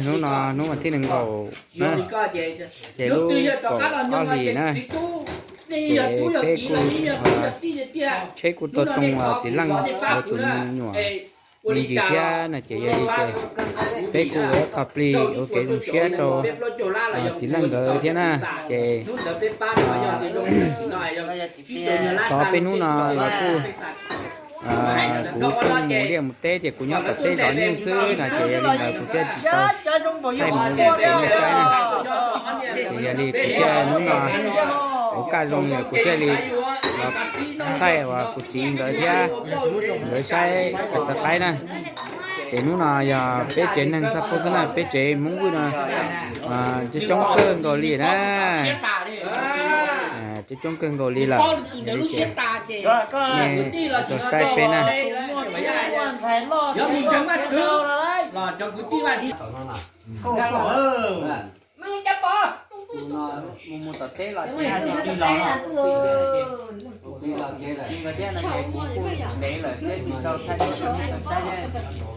Hnub no hnub vas thib nees nkaum na, ces lub kaum ob hlis na, ces peb kuj tsheb kuj tau tsoo txiv leej ua tus me nyuam me ntsis thiab no ces yog li ces peb kuj ua ib qho plig ua kev zoo siab rau txiv leej nkawd thiab na. Ces tau peb hnub no los kuj kuv tuaj mus liaj mus teb ces kuv nyob tom teb zov nyuj xwb no ces yog li ntawd kuv thiaj tsis tau thaij mus rau nej saib na. Ces yog li kuv thiaj hnub no kuv kaj zoo es kuv thiaj li los thaij uas kuv txiv nkawd thiab nkawd saib kav tawv qaib na. Ces hnub no yog peb tsev neeg xab phob xwb na, peb tsev Hmoob Vwj no coob coob kawg nkaus li na. Coob coob kawg nkaus li lawm. Nej tau saib peb na.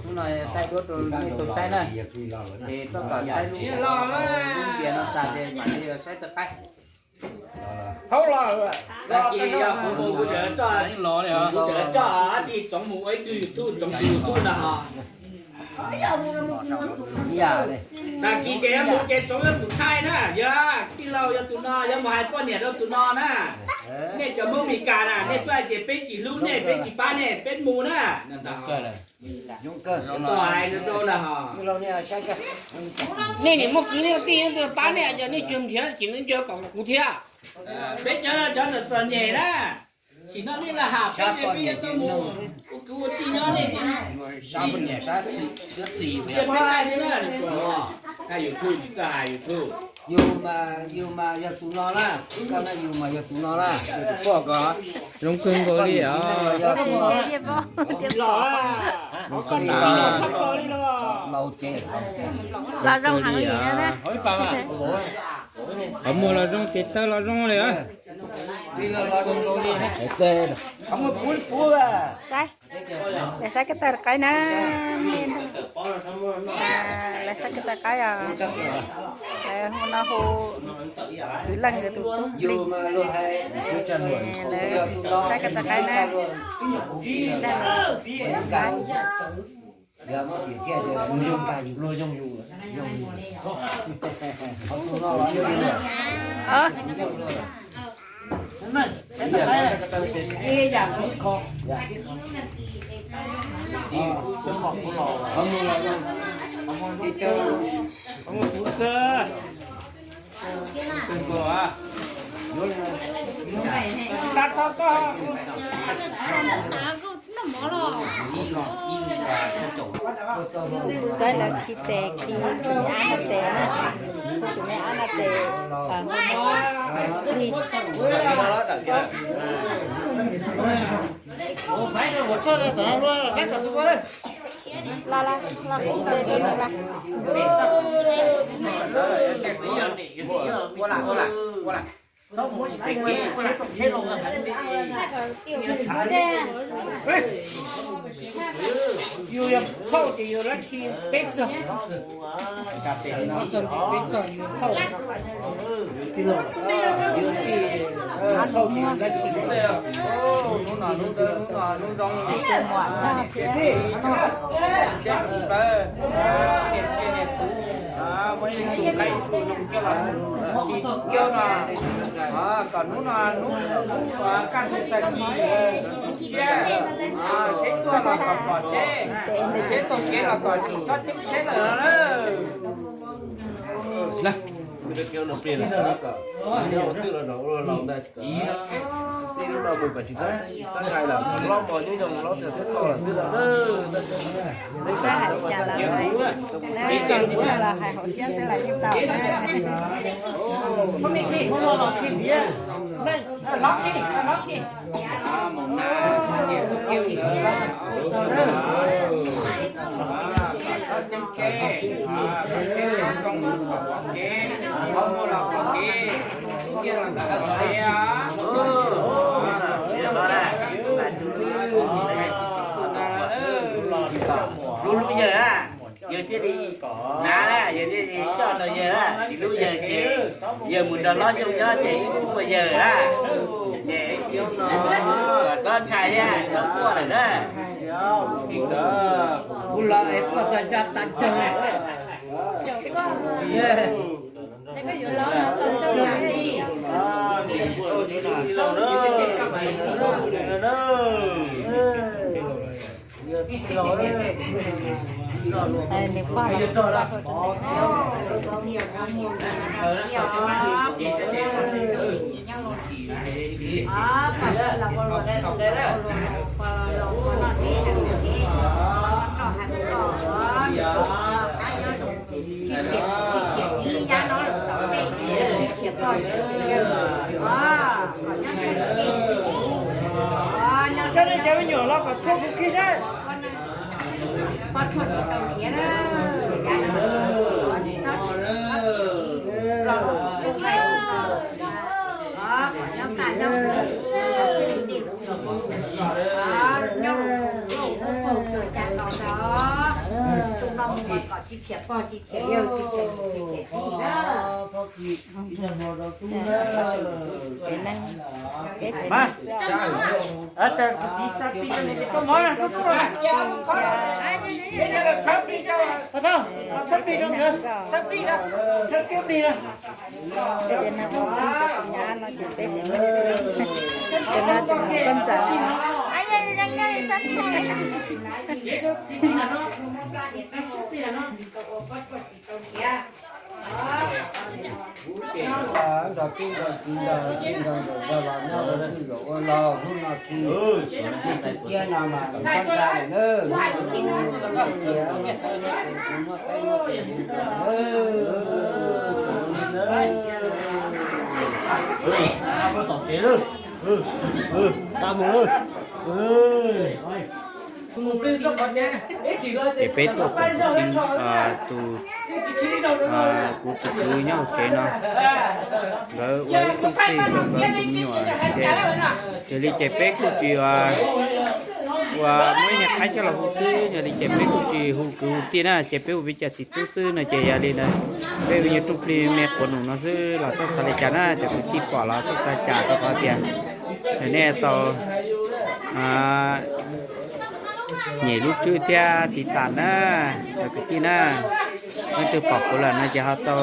Hnub no thaij duab rau nej tau saib na, es koj kom saib lub ntiav no tas ces mam li saib tawv qaib. Tag kis yog kuv mus kuv tseem coj, kuv tseem coj tsis tsoov mus ua ib tug YouTube, tsoov tus YouTube no ho. Tag kis ces yog mus ces tsoov yog tus thaij na, yog tij laug yog tus no, yog mus hais poj niam rau tus no na. Nej cov Hmoob Mes Kas na, nej twb hais tias peb tsis hlub nej, peb tsis pab nej, peb mus na. Nej niam muaj kwv tij pab nej, yog nej tsis nrhiav tsis nrhiav kom kuv thiab. Peb cov cov ntawm txom nyem na, tsim no nej los ham peb, peb yuav tau mus ua kwv ua tij nyob nej. Yus mas, yus mas yog tus no na, koj na yus mas yog tus no na. Poj ko zoo kawg nkaus li os. Los zoo heev li na. Qhov muag los zoo ces taw los zoo li. Saib, saib kab tawg qaib na. Lawv saib kab tawg qaib os. Lawv hu no hu kwv leej nkawd tus tub plig. Lawv saib kab tawg qaib na. Saib lawv khi tes, khi ab na tes na, hu tus me ab na tes, hu no plig. La la la, khu tes rau nws la. Yus yog phauj ces yus dab tsi peb txog, peb txog yus phauj, yus phauj ces yus dab tsi. Hnub no hnub ntawd hnub no hnub zoo, tus muam tag thiab. Siab tus ntawd, niam txiv niam txuv, muaj ib tug qaib ib tug zoo coj los ci coj no, kom hnub no hnub kaj ntug tag kis siab, tsheb tuaj los kom pom tsheb, tsheb taug kev los kom tsis txhob ceeb tsheb lawm no na. Txij lub no mus kom tsis txhob hais lawm, hlob mos nyob zoo hlob txhais thiab toj lawm xwb no. Saib hais li cas los hais, peb cov ntawd los hais hauv siab xwb los yeej tau na. Lub lub yawg a. Yawg thiaj li hnav na, yawg thiaj li coj rau yawg na, txiv hlub yawg ces yawg mus nrog hlob Xyooj nyob ces ib hnub ua yawg na, ces kom txhob ntshai thiab, txhob quaj lawm na. Kuv los es quaj tag nco tag nco. Cov me nyuam los kom txhua kuv khi saib. Peb cov no ua plig rau tus nyab no ces peb cov no tus koj ntxawm. Nrog tub nrog kiv nrog txiv nrog nkawm nrog los nyob ua txwj zaum ua laug hnub no tsis, tsis cia no mas nrog koj nrog lawm na. Tom tsev lawm, mus lawm. Ces peb tuaj pom tus, tus, kuv tus kwv nyob hauv tsev no, nkawd ua ib rooj plig rau nkawd tus me nyuam ces, yog li ces peb kuj tsis ua, muab ib niag qaib coj los hu xwb, yog li ces peb kuj tsis hu kwv hu tij na, ces peb hu peb cov txiv tub xwb no ces yog li ntawd, peb ua nyuag rooj plig me quav num no xwb los txhob xav li cas na, cov kwv tij pom los txhob xav cas rau qhov tias nej tau nyem lub tswb thiab tiv tas na, cov kwv tij na. Leej twg pom kuv lawm no ces ho tau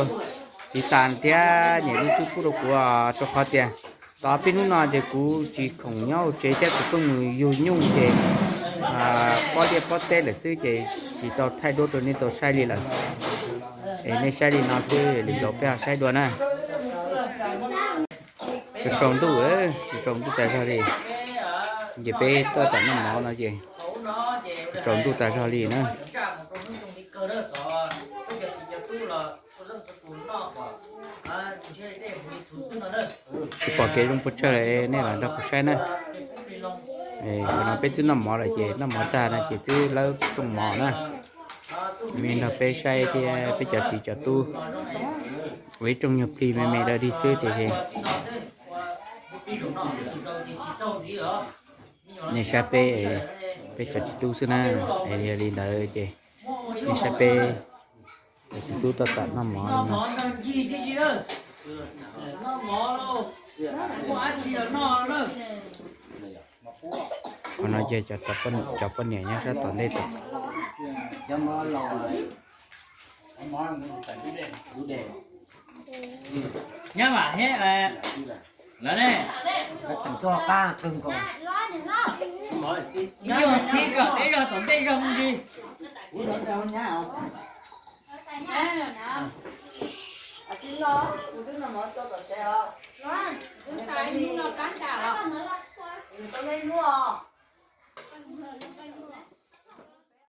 tiv tas thiab nyem lub tswb pub rau kuv, rau qhov tias tau peb hnub no ces kuv tsis khoom nyob hauv tsev thiab kuv tuaj mus yug nyuj ces pob liaj pob teb lawm xwb ces tsis tau thaij duab rau nej tau saib li lawm. Es nej saib li no xwb, lwm zaus peb ho saib dua na. Tsaus ntuj, tsaus ntuj tas zog li. Ces peb tuaj tom noj mov no ces tsaus ntuj tas zog li na. Tsis pom kev zoo puas tsawg, nej los nrog kuv saib na. Qhov no peb twb noj mov lawm ces noj mov tag no ces twb lawb rooj mov na. Me nrog peb saib thiab peb cov txiv cov tub ua ib rooj nyuag plig me me rau dig xwb ces nej saib peb, peb cov txiv tub xwb na. Yog li ntawd ces nej saib peb cov txiv tub tuaj tom noj mov no. Qhov no ces cov poj niam nyob sab tom ntej tod. Nyab Vam thiab lawv ne, ib yog thib kom peb zog tom ntej zog me ntsis.